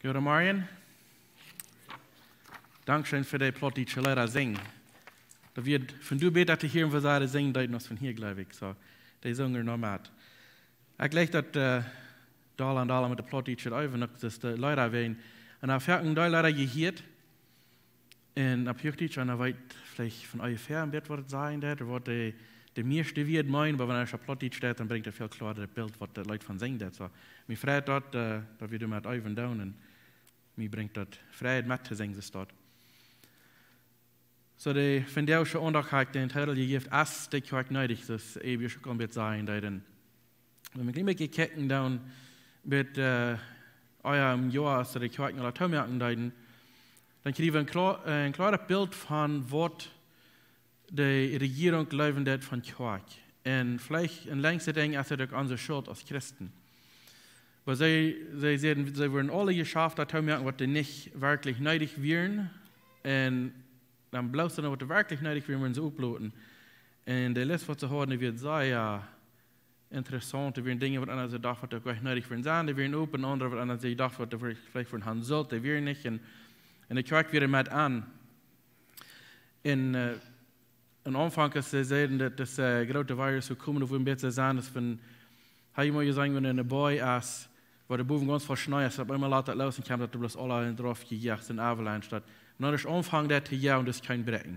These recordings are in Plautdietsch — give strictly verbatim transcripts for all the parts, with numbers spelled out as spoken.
Goodemorjen. Dankscheen fa de plautdietsche Leeda sinjen. Daut wia von doa bäta to hieren, woo see daut sinjen deeden, aus von hia, jleew ekj. Soo, dee sungen noch met. Ekj jleich daut, äh, dolla un dolla met de plautdietsche äwen, uk daut de Leeda wäajen. Un dan foaken dee Leeda jehieet. Un opp Huachdietsch, un dan weet veleicht von onjefäa een bät, waut et sajen deit, ooda waut de, de mieeschte Wieed meenen, oba wan eena opp Plautdietsch deit, dan brinjt et väl kloara daut Bilt, waut daut Leet von sinjen deit. Soo, mie freit daut, äh, daut wie doa met äwen doonen. Un mie brinjt daut Freid met to sinjen, soo daut. Soo, de vondoagsche Aundacht haud ekj dän Titel jejäft, Es de Kjoakj needich? Daut es ewich uk een bät sajen deed. Un wan wie een kjlien bät kjikjen dan, bät, äh, ea een Joa, aus see de Kjoakj aul toomoaken deeden, dan kjrieen wie een klo-, äh, een kloaret Bilt von waut de Rejierunk jleewen deed von Kjoakj. Un veleicht een lenjstet Enj es et uk onse Schult aus Christen. Oba see, see säden, see wieren aule jeschaft, daut toomoaken, waut dee nich werkjlich needich wieren. Un dan bloos dan, waut dee werkjlich needich wieren, wudden see opploten. Un de List, waut see hauden, dee wia sea interessaunt. Doa wieren Dinja, waut eena sikj docht, waut uk uk needich wieren sennen. Doa wieren uk aundre, waut eena sikj docht, waut veleicht, veleicht wudden haben sullt, dee wieren nich. Un, un de Kjoakj wia met aun. Un, äh, aum Aunfank, aus see säden, daut, daut, äh, groote Virus wudd komen, daut wudd een bät sennen, daut wan, hab ekj mol jeseenen, wan eena en de Boaj es, wua de bowen gaunz väl Schnee es, opp eemol lat daut loos un kjemt daut doa bloos aula en drauf jejoacht, en Avalanche daut. Un dan es aunfangen daut to joagen, daut es kjeen Bräakjen.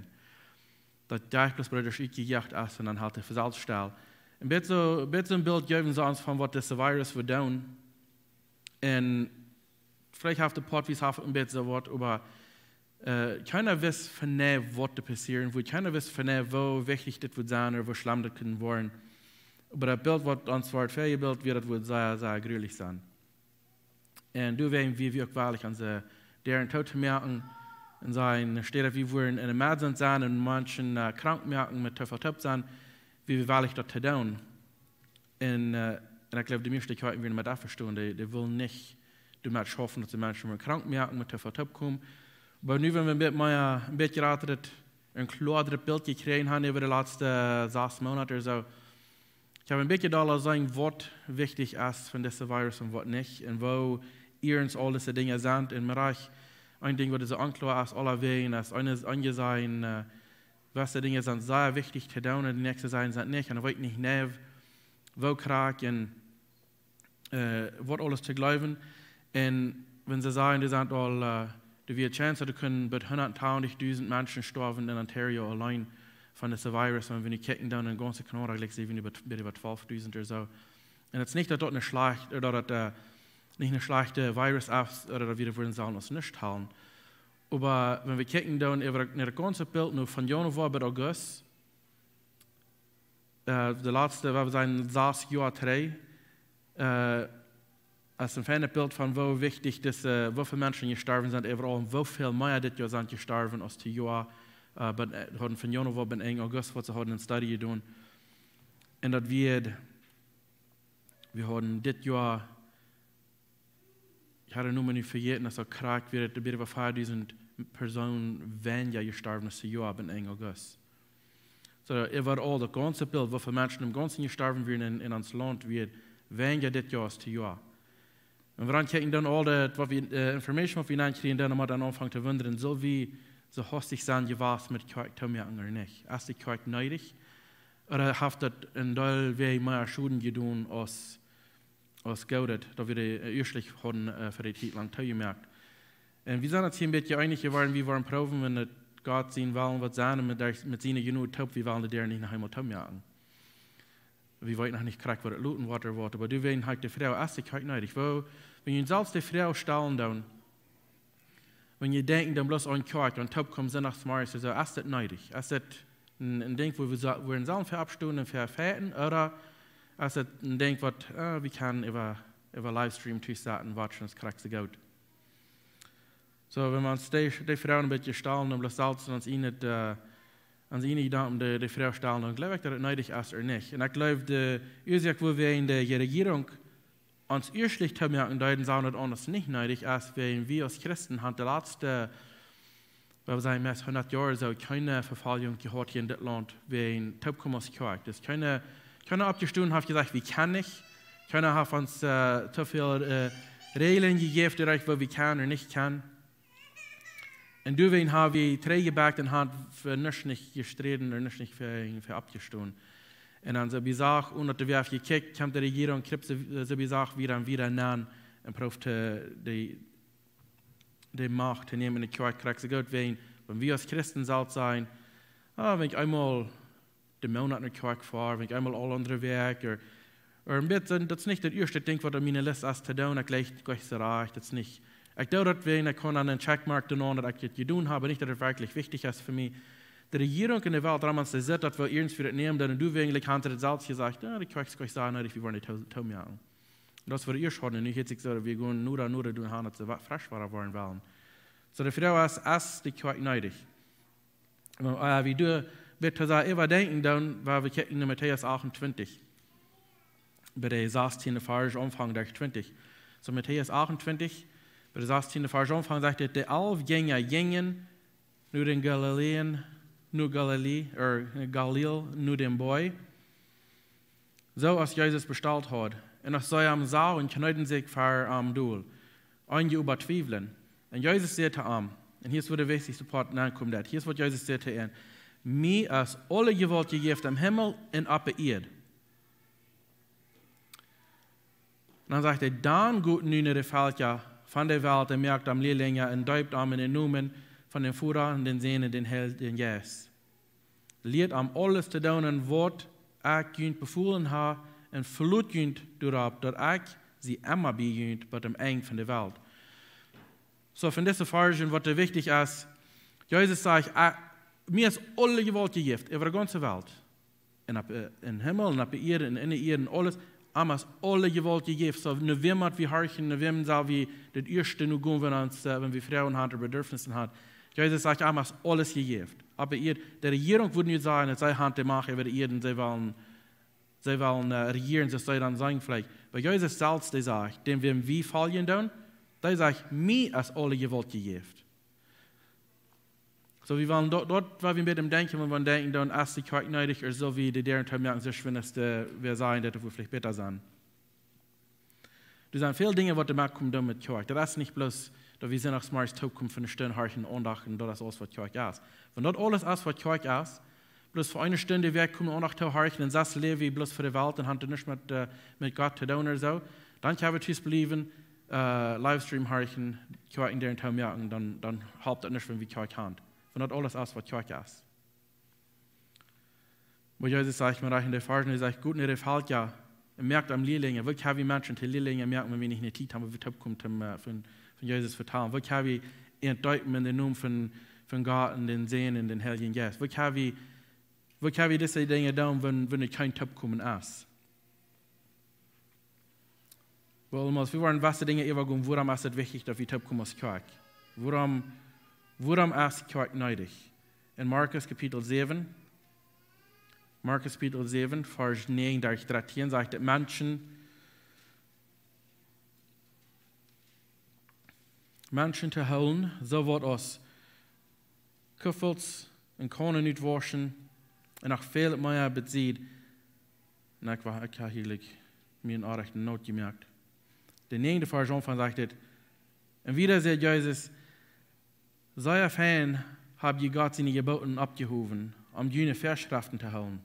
Daut jeit bloos, bat et utjejoacht es un dan helt et von selfst stell. Een bät soo, een bät soo een Bilt jäwen see ons von waut dise Virus wudd doonen. Un veleicht haft de Poat, wie haft een bät soo waut, oba, äh, kjeena wist von nä, waut to passieren wudd, kjeena wist von nä, woo wichtich dit wudd sennen ooda woo schlemm daut kunn woaren. Oba daut Bilt, waut ons wort väajebilt, wia daut wudd sea, sea grulich sennen. Un doawäajen wia wie uk wellich, onse Däaren too to moaken un sajen, enne Städ, wie wudden en de Mad sennen un Menschen, äh, krank moaken met too väl toop sennen, wia wie wellich daut to doonen. Un, äh, un ekj jleew, de mieeschte Kjoakjen wieren met aunjestonen, dee, dee wullen nich doamet schaufen, daut see Menschen wudden krank moaken met too väl toop komen. Oba nu, wan wie een bät mea, een bät jrata daut, een kloaret Bilt jekjräajen haben äwa de latste sas Moonat ooda soo, ekj hab een bät dolla jeseenen, waut wichtich es von dise Virus un waut nich. Un woo iernst aul dise Dinja sent. Un mau een Dinkj, waut soo onkloa es, aulawäajen es, eena, eenje sajen, äh, jewesse Dinja sent sea wichtich to doonen un de näakjste sajen, sent nich. Un dan weet ekj nich, nä, woo krakjt un, äh, waut aules to jleewen. Un wan see sajen, doa sent aul, äh, doa wia Chance, daut kunnen bat hundatdusent Menschen stoawen en Ontario auleen von dise Virus, wan wie nu kjikjen dan en gaunze Kanada, jlikj see wie nu bat, bat twalfdusent ooda soo. Un et es nich, daut daut een schlajcht, ooda daut daut, äh, nich een schlajchta Virus es, ooda daut wie daut wudden sellen aus nuscht hoolen. Oba wan wie kjikjen dan äwa daut gaunze Bilt nu von Januoa bat August, äh, de latste, wie sajen, sas Joa trigj, äh, es een feinet Bilt von woo wichtich dise, woo väl Menschen jestorwen sent äwaall un woo väl mea dit Joa sent jestorwen aus dit Joa, äh, bat, äh, hauden von Januoa bat Enj August, waut see hauden eene Studie jedonen. Un daut wia, wie hauden dit Joa, ekj haud de Numma nu vejäten, daut soo krakjt wia, daut doa bat väadusent Persoonen weinja jestorwen es dit Joa bat Enj August. Soo, äwaall daut gaunze Bilt, woo väl Menschen em gaunzen jestorwen wieren en, en ons Launt, wia weinja dit Joa aus dit Joa. Un wie dan kjikjen dan aul daut, waut wie, äh, Information, waut wie dan kjrieen, dan mott eena aunfangen to wundren, sell wie soo hastich sennen jewast met Kjoakj toomoaken ooda nich? Es de Kjoakj needich? Ooda haft daut een Deel wäa mea Schoden jedonen aus aus Goodet, daut wie dee, äh, ieeschtlich hauden, äh, fa de Tiet lang toojemoakt. Un wie sent ons hia een bät eenich jeworden, wie wellen proowen, wan et Gott sien Wellen woat sennen, un met, met siene Jnod toop, wie wellen de Däaren nich noch eemol toomoaken. Wie weeten noch nich krakjt, waut et loten woat ooda waut, oba doawäajen hab ekj de Froag, es de Kjoakj needich? Woo, wan jie selfst de Froag stalen dan, wan jie denkjen dan bloos aun Kjoakj, aun toopkomen Sindach zemorjes, soo, es daut needich? Es daut een, een Dinkj, wua wie sa-, wua wie sellen fa oppstonen un fa feiten, ooda es daut een Dinkj, waut, äh, wie kjennen äwa, äwa Livestream tus saten, waut ons krakjt soo goot? Soo, wan wie ons dee, dee Froag een bät stalen, dan bloos selfst en ons ieejne, äh, ons ieejne Jedanken dee, dee Froag stalen, dan jleew ekj, daut et needich es ooda nich. Un ekj jleew, de Uasoak, wuarom de Rejierunk ons ieeschtlich toomoaken deed, sajen daut aundasch nich needich es, wiels wie aus Christen haben de latste, wie sajen, meist hundat Joa soo kjeene Vefoljunk jehaut hia en dit Launt wäajen toopkomen aus Kjoakj. Daut es kjeena, kjeena oppjestonen haft jesajcht, wie kjennen nich. Kjeena haft ons, äh, too väl, äh, Reajlen jejäft, derch waut wie kjennen un nich kjennen. Un doawäajen ha wie trigj jebakt un ha fa nuscht nich jesträden un nuscht nich fa, fa oppjestonen. Un dan soo bie Sach, onen daut doa wia jekjikjt, kjemt de Rejierunk, kjript soo, soo bie Sach wada un wada aun un proowt de, de Macht to nämen en de Kjoakj, krakjt soo goot wäajen, wan wie aus Christen sellen sajen, ah, wan ekj eemol de Moonat no de Kjoakj foa, wan ekj eemol aul aundre Wäakj, ooda, ooda een bät, daut es nich daut ieeschte Dinkj waut opp miene List es to doonen, ekj läs daut nich. Ekj doo daut wäajen, ekj kaun dan een Checkmark doonen, daut ekj daut jedonen hab, nich daut et werkjlich wichtich es fa mie. De Rejierunk en de Welt, rom ons, dee sitt daut wie irjentwua daut nämen, dan doo wie eejentlich, ha wie daut selfst jesajcht, jo, de Kjoakj es nich soo needich, wie woaren dee too, too moaken. Daut es waut ieescht haud, un nu hieet sikj soo, wie gonen noda, noda doonen, daut see wa-, fresch woaren wellen. Soo, de Froag es, es de Kjoakj needich? Oba, äh, wie doo, wie to sea äwadenkjen dan, wan wie kjikjen no Matäus achtuntwintich. Bie de sastieende Varsch aunfangen derch twintich. Soo, Matäus achtuntwintich, bie de sastieende Varsch aunfangen, sajcht et, de alf Jinja jinjen no dän Galiläa, no Galiläa, ooda Galilea, no dän Boajch, soo aus Jesus bestalt haud. Un aus see am sagen, kjneeden see sikj ver am dol. Eenje oba twiewelden. Un Jesus säd to an, un hia es wua de wichtichste Poat nenkomen deit. Hia es waut Jesus säd to an: Mie es aule Jewault jejäft em Himmel un opp de Ieed. Un dan sajcht hee: Dan got nu no de Velkja von de Welt un moakt an Lierlinja un deept an en dän Nomen von dän Voda un dän Sän un dän Heiljen Jeist. Lieet an aules to doonen, waut ekj junt befolen hab, un velot junt doaropp, daut ekj sie emma bie junt bat aum Enj von de Welt. Soo, von dise Varschen, waut doa wichtich es, Jesus sajcht, äh, mie es aule Jewault jejäft, äwa de gaunze Welt. Un opp, äh, em Himmel, un opp de Ieed, un en de Ieed, un aules, am es aule Jewault jejäft. Soo, no wäm mott wie horchen, no wäm sell wie daut ieeschte no gonen, wan ons, äh, wan wie Froagen haben ooda Bedürfnisse haben? Jesus sajcht, am es aules jejäft. Opp de Ieed, de Rejierunk woat nu sajen, daut see haben de Macht äwa de Ieed, un see wellen, see wellen, äh, rejieren, soo aus see dan sajen veleicht. Oba Jesus selfst, dee sajcht, dän wäm wie foljen doonen, dee sajcht, mie es aule Jewault jejäft. Soo, wie wellen daut, daut, waut wie met däm denkjen, wan wie denkjen, dan es de Kjoakj needich, ooda soo aus de Däaren toomoaken, soo schwind aus de, wie sajen, daut et veleicht bäta es. Doa sent väl Dinja, waut doamet komen doonen met Kjoakj. Daut es nich bloos, daut wie sindachsmorjes toopkomen fa eene Stund horchen, Aundacht, un daut es aules, waut Kjoakj es. Wan daut aules es, waut Kjoakj es, bloos fa eene Stund de Wäakj komen, Aundacht to horchen, un sest läw wie bloos fa de Welt un haben nuscht met, äh, met Gott to doonen ooda soo, dan kjenn wie tus bliewen, äh, Livestream horchen, Kjoakj en Däaren toomoaken, dan, dan halpt daut nuscht, wan wie Kjoakj haben. Wan daut aules es, waut Kjoakj es. Oba Jesus sajcht mau rajcht en de Varschen, hee sajcht, got no de Velkja un moakt an Lierlinja. Woo kjenn wie Menschen to Lierlinja moaken, wan wie nich de Tiet haben, wan wie toopkomen, om, äh, von, von Jesus vetalen? Woo kjenn wie an deepen en dän Nomen von, von Gott un dän Sän un dän Heiljen Jeist? Woo kjenn wie, woo kjenn wie dise Dinja doonen, wan, wan doa kjeen Toopkomen es? Well, Maus, wie woaren waut Dinja äwagonen, wuarom es et wichtich, daut wie toopkomen aus Kjoakj? Wuarom, wuarom es Kjoakj needich? En Markus Kapitel säwen, Markus Kapitel säwen, Varsch näajen derch dartieen sajcht et, Menschen, Menschen to hoolen, soo waut aus Kuffels un Kaunen utwauschen un noch väl mea bie sied. Un ekj wa-, ekj hab hia jlikj mie eene oaje Not jemoakt. De näajende Varsch aunfangen sajcht et: Un wada säd Jesus: Sea fein hab jie Gott siene Jeboten oppjehowen, om june Väaschreften to hoolen.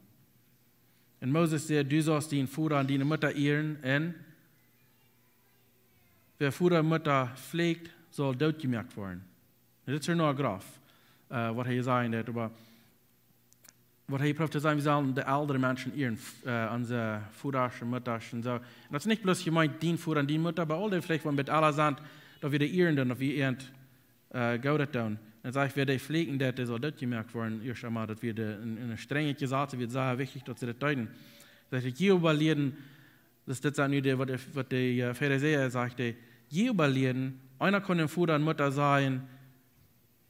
Un Moses säd: Du saust dienen Voda un diene Mutta ieren, un wäa Voda un Mutta flucht, saul dootjemoakt woaren. Nu, dit es noch groff, äh, waut hee sajen deit, oba waut hee proowt to sajen, wie sellen de eldre Menschen ieren, f-, äh, onse Vodasch un Muttasch un soo. Un daut es nich bloos jemeent, dien Voda un diene Mutta, oba aul dee veleicht, waut met aula sent, daut wie dee ieren doonen, daut wie an, äh, Goodet doonen. Un sajcht, wäa dee flucht, daut dee saul dootjemoakt woaren, ieescht eemol, daut wia de, een, een strenjet Jesaz, wia sea wichtich, daut see daut deeden. Sajcht, jie äwalieeden, daut es dit, sajcht nu de, waut de, waut de, äh, Farisäa sajcht, dee, jie äwalieeden, eena kaun dän Voda un Mutta sajen: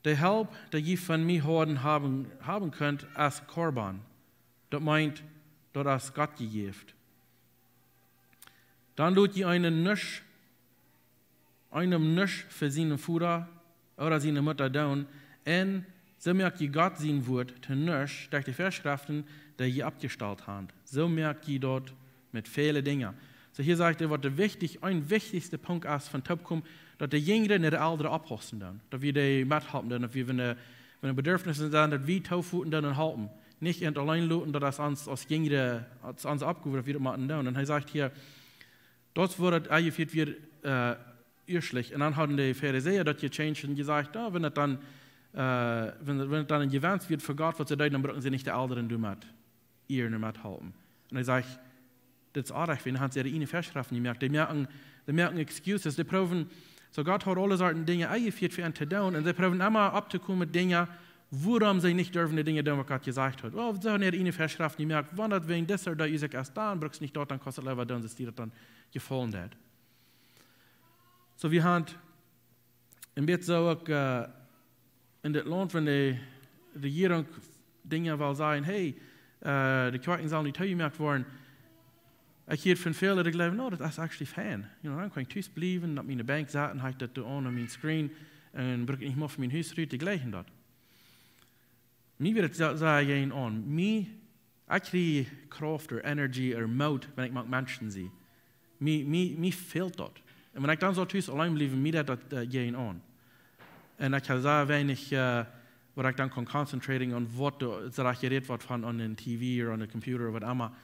De Help, dee jie von mie haben, haben, haben kunt, es Korban. Daut meent, daut es Gott jejäft. Dan lot jie eenen nuscht, eenem nuscht fa sienen Voda ooda siene Mutta doonen, un soo moakt jie Gott sien Wuat to nuscht derch de Väaschreften, dee jie oppjestalt haben. Soo moakt jie daut met väle Dinja. Soo hia sajcht hee, waut de wichtich, een wichtichsta Punkt es von toopkomen, daut de Jinjre no de Elren oppaussen doonen. Daut wie dee methalpen doonen, daut wie, wan de, wan de Bedürfnisse sent, daut wie toopfoten doonen un halpen. Nich an auleen loten, daut es ons, aus Jinjre, aus ons Oppgow, daut wie daut motten doonen. Un hee sajcht hia, daut woat daut enjefieet wia, äh, ieeschtlich. Un dan hauden de Farisäa daut jechanget un jesajcht, jo, wan daut dan, äh, wan, wan daut dan een Jewenst wia fa Gott, waut see deeden, dan bruckten see nich de Elren doamet ieren un methalpen. Un hee sajcht, dit es oajch, wan han see äare ieejne Väaschreften jemoakt. Dee moaken, dee moaken excuses, dee proowen, soo Gott haud aule Sorten Dinja enjefieet fa an to doonen. Un see proowen emma opptokomen met Dinja, wuarom see nich durwen de Dinja doonen, waut Gott jesajcht haud. Well, see han äare ieejne Väaschreften jemoakt, wan daut wäajen disa ooda jana es, dan bruckst nich daut, dan kaust daut leewa doonen, soo aus die daut dan jefaulen deit. Soo, wie han een bät soo uk, äh, en dit Launt, wan de Rejierunk Dinja well sajen, hey, äh, de Kjoakjen sellen nich toojemoakt woaren. Ekj hia von väle, dee jleewen, no, daut es actually fein. You know, dan kaun ekj tus bliewen, opp miene Benkj sitten, hab ekj daut doa aun, aun mien Screen, un bruck ekj nich mea von mien Hus rut, dee jlikjen daut. Mie woat daut soo, soo jäajen aun. Mie, ekj kjrie Krauft ooda Energie ooda Moot, wan ekj mank Menschen sie. Mie, mie, mie fält daut. Un wan ekj dan soo tus auleen bliew, mie deit daut, äh, jäajen aun. Un ekj hab soo weinich, äh, waut ekj dan kaun concentrating aun waut doa, soo daut jerät woat von aun dän T V ooda aun dän Computer ooda waut emma.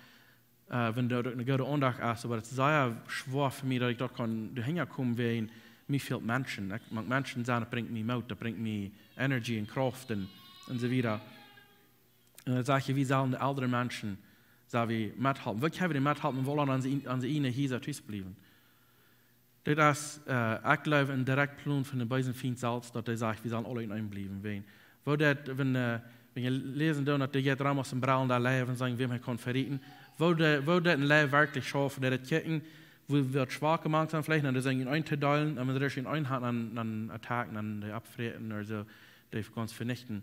Äh, wan doa eene goode Aundacht es, oba daut es sea schwoa fa mie, daut ekj daut kaun doahan komen, wäajen mie fält Menschen. Ekj, mank Menschen sennen, daut brinjt mie Moot, daut brinjt mie Energie un Krauft un, un soo wieda. Un dan saj ekj, wie sellen de eldre Menschen, sell wie methalpen. Woo kjenn wie dee methalpen, wan wie aula aun onse, aun onse ieejne Hiesa tus bliewen? Dit es, äh, ekj jleew, een direkt Plon von dän beesen Fient selfst, daut hee sajcht, wie sellen aula enn eenem bliewen. Wan, woo daut, wan, äh, wan jie läsen doonen, daut dee jeit rom aus een brellenda Leew un sajen, wäm hee kaun verieten. Woo daut, woo daut een Leew werkjlich schauft, daut et kjikjen, woo, woo schwak mank sent veleicht, un dee sent enn eenem to deelen, un wan see daut enn eenem haben, dan, dan attacken, dan dee oppfräten ooda soo, dee gaunz venichten.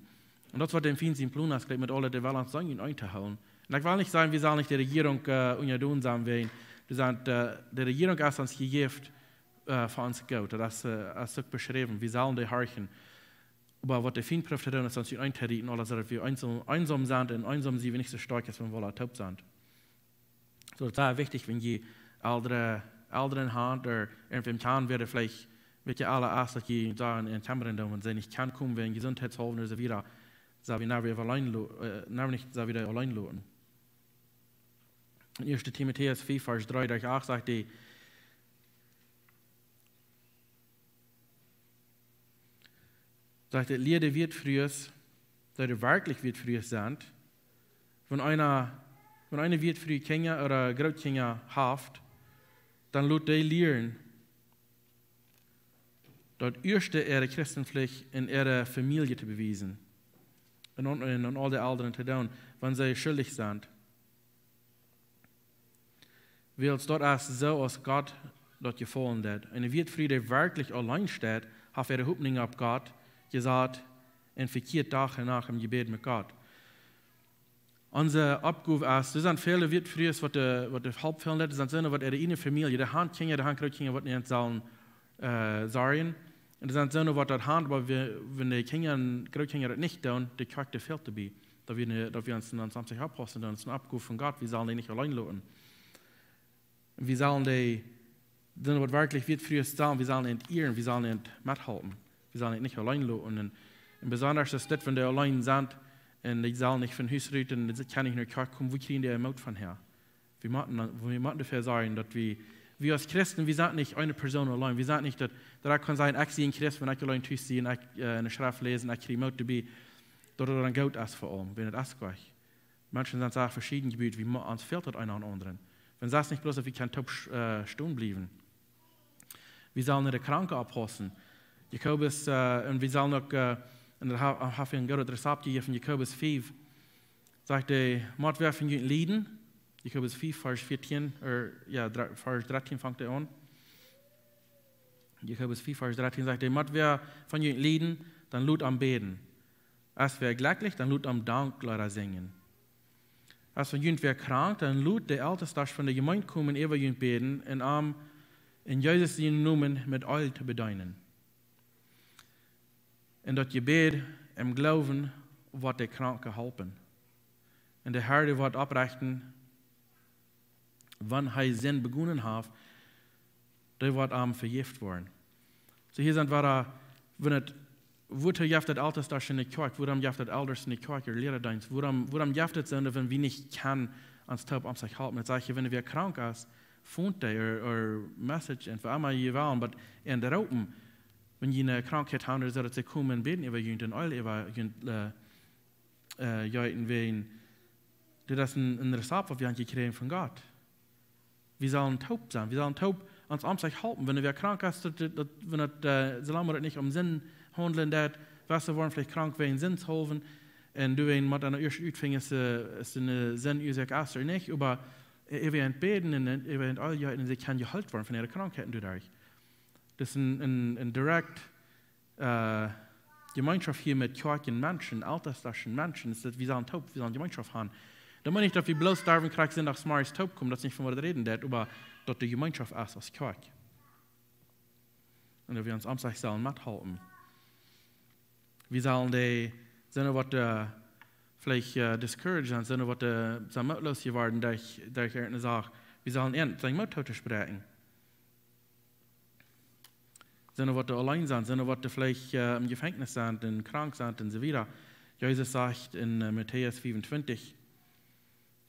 Un daut es waut dän Fient sien Plon es, jlikj met aule, dee well ons sajen, enn eenem to hoolen. Un ekj well nich sajen, wie sellen nich de Rejierunk, äh, unjadon sennen, wäajen, wie sent, äh, de Rejierunk es ons jejäft, äh, fa ons Goot. Daut es, äh, es uk beschräwen. Wie sellen dee horchen. Oba waut de Fient prooft to doonen, es ons enn eenem to rieten, aules daut wie eensom, eensom sent un eensom sent wie nich soo stoakj aus wan wie aula toop sent. Soo, daut es sea wichtich, wan jie eldre, Elren han, ooda irjentwäm kjanen, wäa veleicht, weet jie, aula es, daut jie doa enn, enn Kjemren doonen, wan see nich kjennen komen, wäajen Jesuntheitshaulwen ooda soo wieda, sell wie nich auleen lo-, äh, nich, sell wie dee auleen loten. Enn Ieeschte Timotäus fiew, Varsch dree derch acht sajcht hee, sajcht hee, lia de Wieetfrues, dee werkjlich Wieetfrues sent. Wan eena, wan eene Wieetfru Kjinja ooda Grootkjinja haft, dan lot dee lieren, daut ieeschte äare Christenpflicht enn äare Famielje to bewiesen. Un aun, un aun aul de Elren to doonen, wan see schuldich sent. Wiels daut es soo aus Gott daut jefaulen deit. Eene Wieetfru, dee werkjlich auleen steit, haft äare Hopninj opp Gott jesat un vekjieet Dach un Nacht em Jebäd met Gott. Onse Oppgow es, doa sent väle Wieetfrues, waut de, waut de Help fälen deit, doa sent soone, waut äare ieejne Famielje, dee han Kjinja, dee han Grootkjinja, waut nich sellen, äh, sorjen. Un doa sent soone, waut daut han, oba wan, wan de Kjinja un Grootkjinja daut nich doonen, de Kjoakj, dee fält doabie. Daut wie ne, daut wie ons enn ons oppaussen doonen, daut es eene Oppgow von Gott, wie sellen dee nich auleen loten. Un wie sellen dee, dee waut werkjlich Wieetfrues sent, wie sellen an ieren, wie sellen an methalpen. Wie sellen an nich auleen loten. Un, un besonda es dit, wan dee auleen sent, un dee sellen nich von Hus rut, un dee kjennen nich no Kjoakj komen, wua kjrieen dee Moot von häa? Wie motten, wie motten doafäa sorjen, daut wie, wie aus Christen, wie sent nich eene Persoon auleen. Wie sent nich daut, daut ekj kaun sajen, ekj sie een Christ, wan ekj auleen tus sie un ekj, äh, enne Schreft läs un ekj kjrie Moot doabie, daut et dan goot es fa aulem, wan et es goot. Menschen sent sea veschieden jebut, wie mo-, ons fält daut eena aum aundren. Wan sest nich bloos, daut wie kjennen toop, äh, stonen bliewen. Wie sellen de Kranke oppaussen. Jakobus, äh, un wie sellen uk, äh, un daut ha-, ha-, haft een goodet Rezept hia von Jakobus fiew. Sajcht hee, mott wäa von junt lieden. Jakobus fiew, Varsch vieetieen, äh, jo, dre-, Varsch dartieen fangt hee aun. Jakobus fiew, Varsch dartieen sajcht hee, mott wäa von junt lieden, dan lot am bäden. Es wäa jlekjlich, dan lot am Dankleeda sinjen. Es von junt wäa krank, dan lot de Eltestasch von de Jemeent komen, äwa junt bäden un am en Jesus sienen Nomen met Eelj to bedeenen. Un daut Jebäd em Gloowen woat de Kranke halpen. Un de Herr, dee woat oprechten, wan hee Sind begonen haft, dee woat am vejäft woaren. Soo hia sent wie, wan et, wuatoo jeft et Eltestasch enne Kjoakj, wuarom jeft et Elders enne Kjoakj, ooda Liedadeenst, wuarom, wuarom jeft et soo, wan wie nich kjennen ons toop om sikj halpen? Et sajcht, wan wäa krank es, phone dee, ooda, ooda message, un woo emma jie wellen, oba en de roopen, wan jie eene Krankheit haben, ooda soo, daut see komen bäden äwa junt un Eelj äwa junt, äh, äh, jeeten, wäajen dit es een, een Rezept, waut wie haben jekjräajen von Gott. Wie sellen toop sennen, wie sellen toop ons om sikj halpen. Wan wäa krank es, daut, daut, daut, wan et, äh, soo lang daut nich om Sind haundelt, daut, wäa woaren veleicht krank wäajen Sind haulwen. Un du, wan mau aun de ieeschte utfinjen, es, äh, es eene Sind Uasoak es ooda nich, oba, äh, äwa junt bäden un, un äwa junt Eelj jeeten, un see kjennen jeheelt woaren von äare Krankheiten doaderch. Daut es een, een, een direct äh, Jemeenschoft hia met Kjoakj un Menschen, Eltestasch un Menschen, es daut wie sellen toop, wie sellen Jemeenschoft haben. Daut meent nich, daut wie bloos doaromm krakjt Sindach zemorjes toop komen, daut es nich von waut et räden deit, oba daut de Jemeenschoft es aus Kjoakj. Un daut wie ons om sikj sellen methalpen. Wie sellen dee, sent waut, äh, veleicht, äh, discouraged sent, sent waut, äh, sent mootloos jeworden derch, derch irjent eene Sach. Wie sellen an, sien Moot tootospräakjen. Sent waut auleen sent, sent waut veleicht, äh, em Jefenkjnis sent un krank sent un soo wieda. Jesus sajcht en, äh, Matäus fiefuntwintich,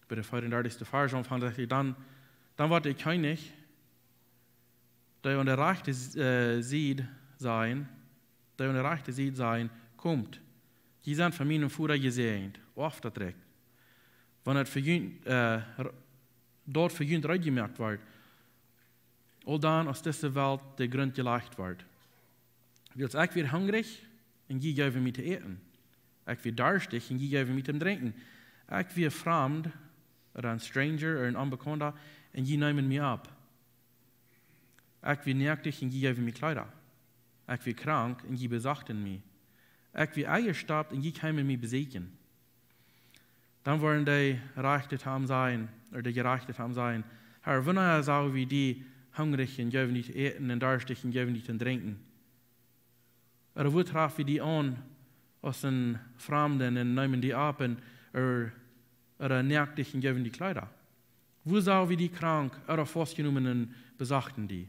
bie de veeaundartichste Varsch aunfangt, sajcht hee: Dan, dan woat de Kjennich, dee aun de rajchte, äh, Sied sajen, dee aun de rajchte Sied sajen: Komt, jie sent von mienem Voda jesäajent, oaft daut Rikj, wan et fa junt, äh, r-, doa fa junt reed jemoakt woat, aul dan aus dise Welt de Grunt jelajcht woat. Wiels ekj wia hungrich un jie jeewen mie to äten. Ekj wia darschtich un jie jeewen mie to drinkjen. Ekj wia framd, ooda een stranger, ooda een Onbekaunda, un jie neemen mie opp. Ekj wia noaktich un jie jeewen mie Kjleeda. Ekj wia krank un jie besochten mie. Ekj wia enjestoppt un jie kjeemen mie besieekjen. Dan woaren dee Jerajchte to am sajen, ooda dee Jerajchte to am sajen: Herr, wanea sagen wie die hungrich un jeewen die to äten un darschtich un jeewen die to drinkjen? Ooda wua troffen wie die aun aus een Framda un neemen die opp un, ooda, ooda noaktich un jeewen die Kjleeda? Wua sagen wie die krank ooda faustjenomen un besochten die?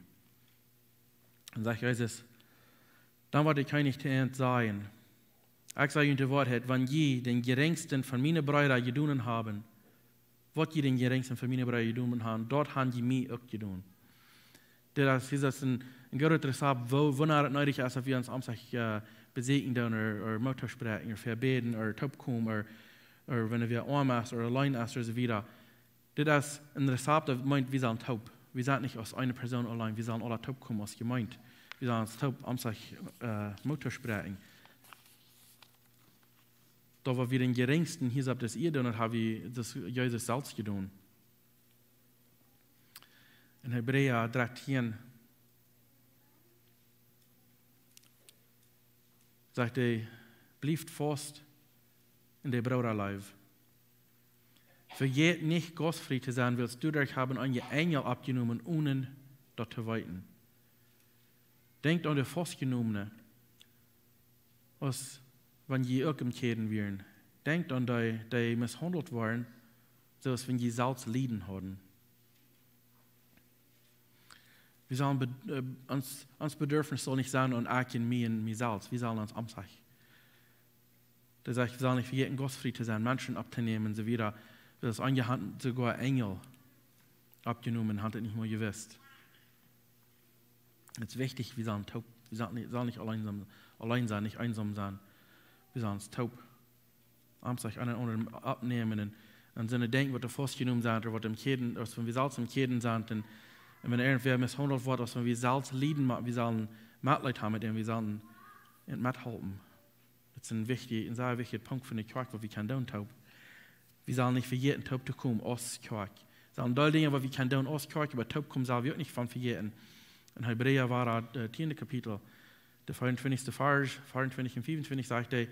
Dan sajcht Jesus: Dan woat de Kjennich to an sajen: Ekj saj junt de Woarheit, wan jie dän jerinjsten von miene Breeda jedonen haben, waut jie dän jerinjsten von miene Breeda jedonen haben, daut han jie mie uk jedonen. Dit es, dit es een, een grootet Rezept, wua, wanea et needich es, daut wie ons om sikj, äh, besieekjen doonen, ooda, ooda Moot toospräakjen, ooda fa bäden, ooda toopkomen, ooda, ooda wan wie oam sent, ooda auleen sent, ooda soo wieda. Dit es een Rezept, daut meent, wie sent toop. Wie sent nich aus eene Persoon auleen, wie sent aula toopkomen aus Jemeent. Wie sent ons toop om sikj, äh, Moot toospräakjen. Daut waut wie dän jerinjsten hia opp dise Ieed doonen, daut haft wie, daut Jesus selfst jedonen. En Hebräa dartieen sajcht hee: Blieft faust en de Broodaleew. Vejät nich, gaustfrie to sennen, wiels doaderch haben eenje Enjel oppjenomen, onen daut to weeten. Denkjt aun de Faustjenomne, aus wan jie uk em Kjäden wieren. Denkjt aun dee, dee misshaundelt wieren, soo aus wan jie selfst Lieden hauden. Wie sellen be-, äh, ons, ons Bedarfnis saul nich sennen aun ekj un mie un mie selfst. Wie sellen ons om sikj. Daut sajcht, wie sellen nich vejäten, gaustfrie to sennen, Menschen opptonämen un soo wieda. Daut es aunjehant soogoa Enjel oppjenomen, haben et nich mol jewist. Et es wichtich, wie sellen toop, wie sellen nich, sellen nich auleen sennen, auleen sennen, nich eensom sennen. Wie sellen ons toop om sikj eena dän aundren oppnämen un, un soone Dinja, waut doa faustjenomen sent, ooda waut em Kjäden, aus wan wie selfst em Kjäden sent, un, un wan irjentwäa misshaundelt woat, aus wan wie selfst Lieden, mau wie sellen Metleet haben met dän, wie sellen an methalpen. Daut es een wichtja, een sea wichtja Punkt fa de Kjoakj, waut wie kjennen doonen toop. Wie sellen nich vejäten, toop to komen aus Kjoakj. Sent aul Dinja, waut wie kjennen doonen aus Kjoakj, oba toop komen sell wie uk nich von vejäten. En Hebräa wia daut, äh, tieende Kapitel, de veeauntwintichste Varsch, veeauntwintich un fiefuntwintich, sajcht hee: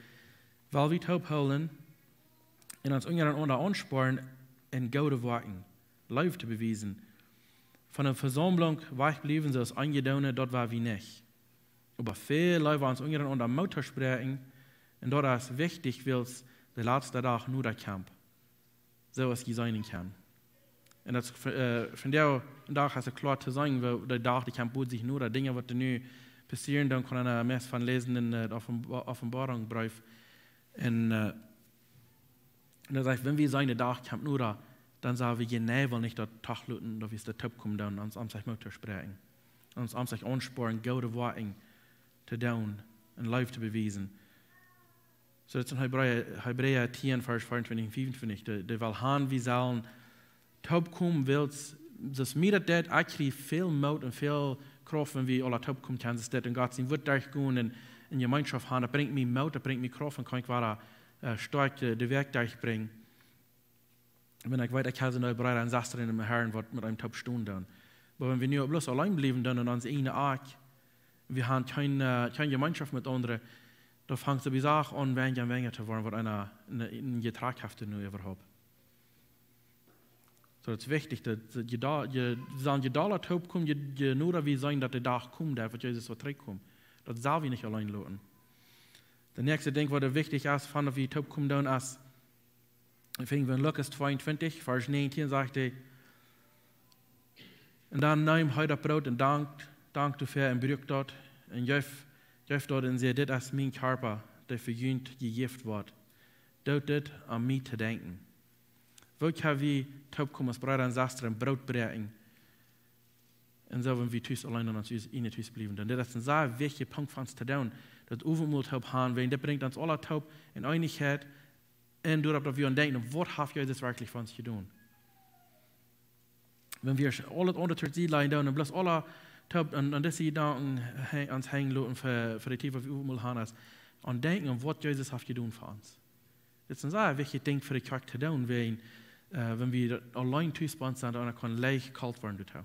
Well wie toop hoolen un ons unjarenaunda aunspornen en goode Woakjen, Leew to bewiesen. Von de Vesaumlunk wajchbliewen, soo aus eenje doonen, daut woa wie nich. Oba väl leewa ons unjarenaunda Moot to spräakjen, un daut es wichtich, wiels de latste Dach noda kjemt. Soo aus jie seenen kjennen. Un daut es, äh, vondoag dän Dach es et kloa to seenen, woo de Dach, dee kjemt boolt sikj no, daut Dinja waut nu passieren, dan kaun eena meist von läsen en, äh, de Offen-, Openboarunk Breef. Un, äh, un daut sajcht, wan wie seenen, de Dach kjemt no, dan sell wie jeneiwel nich daut Tag loten, daut wie daut toopkomen doonen, ons aum sikj Moot to spräakjen. Ons aum sikj aunsporen, goode Woakjen to doonen un Leew to bewiesen. Soo, daut es en Hebräa, Hebräa tieen, Varsch veeauntwintich un fiefuntwintich. Dee, dee well han, wie sellen toopkomen, wiels, soo aus mie daut deit, ekj kjrie väl Moot un väl Krauft, wan wie aula toopkomen kjennen, soo aus dit en Gott sien Wuat derchgonen un, un Jemeenschoft han. Daut brinjt mie Moot, daut brinjt mie Krauft un kaun ekj wada, äh, stoakj de, de Wäakj derchbrinjen. Wan ekj weet, ekj hab soone Breeda un Sestren em Herrn, waut met eenem toop stonen doonen. Oba wan wie nu bloos auleen bliewen doonen en onse eejne Akj, wie han kjeene, äh, kjeene Jemeenschoft met aundre, dan fangt sowieso aun, weinja un weinja to woaren, waut eena, een, een Jetrakt haft nu äwahaupt. Soo, daut es wichtich, daut, daut je doa, je, sellen je doa toopkomen, je, je noda wie seenen, daut de Dach kjemt, daut waut Jesus woat trigjkomen. Daut sell wie nich auleen loten. Daut näakjste Dinkj, waut wichtich es, von daut wie toopkomen doonen, es, wie finjen en Lukas tweeuntwintich, Varsch näajentieen, sajcht hee: "Un dan neem hee daut Broot un dankt, dankt doafäa un bruak daut un jeef, jeef daut un säd: Dit es mien Kjarpa, dee fa junt jejäft woat. Doot dit, om mie to denkjen." Woo kjenn wie toopkomen aus Breeda un Sestren, Broot bräakjen? Un soo, wan wie tus auleen en ons Hus, en daut Hus bliewen. Dan dit es een sea wichtja Punkt fa ons to doonen. Daut Owentmol toop han, wiels dit brinjt ons aula toop en Eenichkjeit un doaropp, daut wie aun denkjen, waut haft Jesus werkjlich fa ons jedonen? Wan wie aul daut aundre to Sied lajen doonen un bloos aula toop aun, aun dise Jedanken he-, ons henjen loten fa, fa de Tiet, waut wie Owentmol han, es aun denkjen aun waut Jesus haft jedonen fa ons. Dit es een sea wichtjet Dinkj fa de Kjoakj to doonen, wan, äh, wan wie auleen tus bie ons sent, dan kaun leicht kolt woaren doatoo.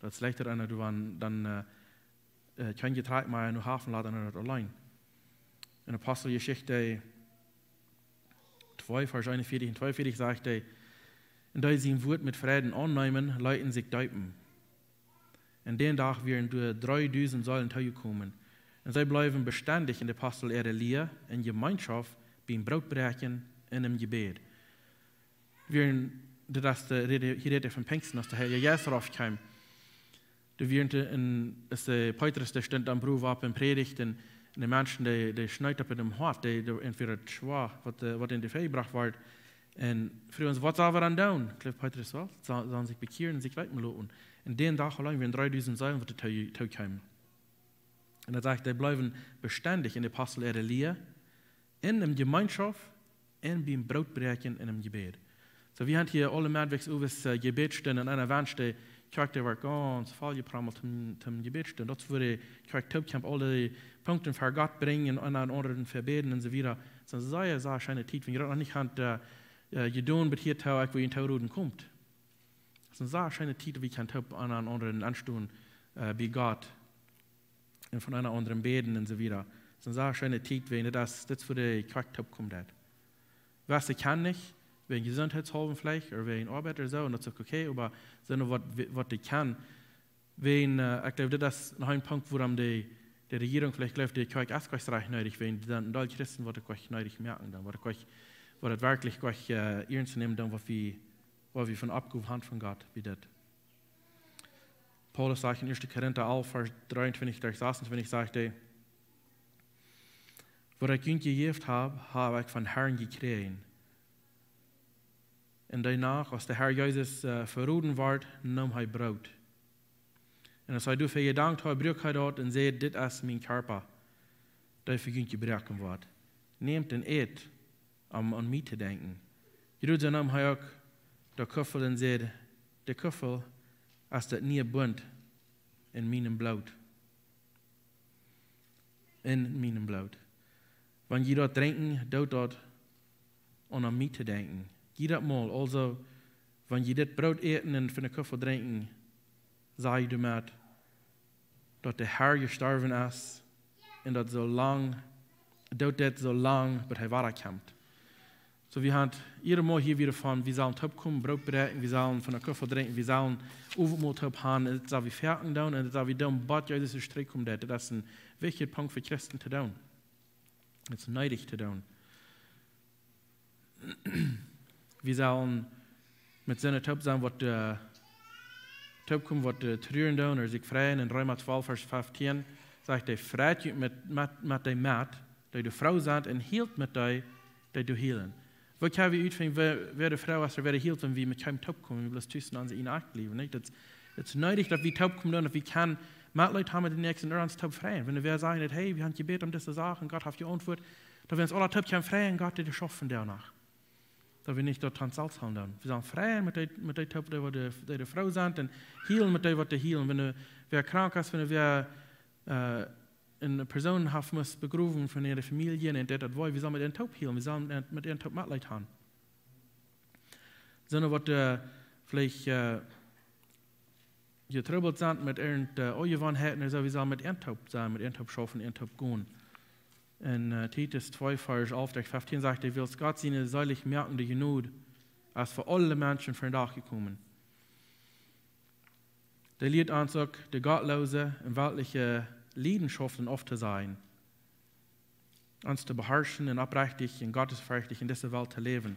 Daut es leichta, eena doa wan dan, äh, äh, kjeene Jetrakt mea, no Hafen laten un daut auleen. En Aposteljeschicht twee, Varsch eenunvieetich un tweeunvieetich sajcht hee: "Un dee sien Wuat met Freiden aunneemen, leeten sikj deepen. Un dän Dach wieren doa dreedusent Seelen toojekomen. Un see bleewen bestendich en de Apostel äare Lia, en Jemeenschoft, biem Brootbräakjen un em Jebäd." Wieren, daut es de Räd, hia rät hee von Pinjsten, aus de Heilje Jeist doaropp kjeem. Doa wieren de, en, aus de Petrus, dee stunt aum Brow opp un prädicht, un, un de Menschen, dee, dee schneet opp en däm Hoat, dee, dee entwäda schwoa, waut, äh, waut en de Fee jebrocht wort. Un fruagen see: "Waut sell wie dan doonen?" Jleew Petrus: "Waut? Sell, sell sikj bekjieren un sikj deepen loten." Un dän Dach auleen wieren dreedusent Seelen, waut doatoo, tookjeemen. Un daut sajcht, dee bleewen bestendich en de Apostel äare Lia, en em Jemeenschoft, un biem Brootbräakjen un em Jebäd. Soo, wie haben hia aule Meddwäakj owes, äh, Jebädstund, un eena wenscht, de Kjoakj, dee wort gaunz voll jeprommelt toom, toom Jebädstund. Daut es wua de Kjoakj toopkjemt, aule Punkten ver Gott brinjen un eena dän aundren vebäden un soo wieda. Daut es een sea, sea scheene Tiet, wan jie daut noch nich haben, äh, äh, jedonen, bat hia too, ekj well junt tooroden, komt. Daut es een sea scheene Tiet, wua wie kjennen toop eena dän aundren aunstonen, äh, bie Gott. Un fa eena dän aundren bäden un soo wieda. Daut es een sea scheene Tiet, wan daut es, daut es wua de Kjoakj toopkomen deit. Waut see kjennen nich, wäajen Jesuntheitshaulwen veleicht, ooda wäajen Oabeit ooda soo, un daut es uk okay, oba sent waut, waut dee kjennen. Wäajen, äh, ekj jleew, daut es noch een Punkt, wuarom de, de Rejierunk veleicht jleeft, de Kjoakj es nich rajcht needich, wäajen dan, dan Christen woat et nich needich moaken, dan woat et nich, woat et werkjlich nich, äh, iernst nämen, dan waut wie, waut wie von Oppgow haben von Gott, woo daut. Paulus sajcht en Ieeschte Korinta alf, Varsch dreeuntwintich bat sasuntwintich, sajcht hee: "Waut ekj junt jejäft hab, hab ekj vom Herrn jekjräajen." Un doano, aus de Herr Jesus, äh, veroden wort, neem hee Broot. Un aus hee doafäa jedankt haud, bruak hee daut un säd: "Dit es mien Kjarpa, dee fa junt jebroaken woat. Nämt un ät, om aun mie to denkjen." Jrod soo neem hee uk dän Kuffel un säd: "Dit Kuffel es daut niee Bunt en mienem Bloot. En mienem Bloot. Wan jie daut drinkjen, doot daut om aun mie to denkjen." Jiedatmol, aulsoo, wan jie dit Broot äten un von dän Kuffel drinkjen, saj jie doamet, daut de Herr jestorwen es, un daut soo lang, doot dit soo lang, bat hee wada kjemt. Soo, wie haben hia emol hia wada von, wie sellen toopkomen, Broot bräakjen, wie sellen von dän Kuffel drinkjen, wie sellen Owentmol toop haben, un daut sell wie foaken doonen, un daut sell wie doonen, bat Jesus trigj kjemt. Daut es een wichtja Punkt fa Christen to doonen. Daut es needich to doonen. Wie sellen met soone toop sennen, waut, äh, toop komen, waut, äh, truren doonen, ooda sikj freien. En Reema twalf, Varsch feftieen, sajcht hee: "Freit junt met, met, met dee met, dee doa froo sent, un hielt met dee, dee doa hielen." Woo kjenn wie utfinjen, wäa, wäa doa froo es, ooda wäa doa hielt, wan wie met kjeenem toop komen, wie bloos tus en ons enn acht bliewen, nich? Daut, daut es needich, daut wie toop komen doonen, daut wie kjennen Metleet haben met dän Näakjsten un ons toop freien. Wan wie sajen daut: "Hey, wie haben jebät om dise Sach un Gott haft jeauntwuat", daut wie ons aula toop kjennen freien, Gott, dee schauft doa noch. Daut wie nich daut aun selfst hoolen doonen. Wie sellen freien met dee, met dee toop, dee waut doa, dee doa froo sent, un hielen met dee waut doa hielen. Wan wäa krank es, wan wäa, äh, eene Persoon haft must begrowen von äare Famielje, un daut, daut woo, wie sellen met an toop hielen, wie sellen met, met an toop Metleet haben. Soone waut, äh, veleicht, äh, jetrubbelt sent met äare, äh, Onjewanheiten un soo, wie sellen met an toop sennen, met an toop schaufen, an toop gonen. En, äh, Titus twee, Varsch alf derch feftieen sajcht hee: "Wiels Gott siene seelichmoakende Jnod es fa aule Menschen vondoag jekomen." Dee lieet ons uk, de gottloose un weltliche Leidenschaften auftosajen, ons to beharschen un oprechtich un gottesferchtich en dise Welt to läwen.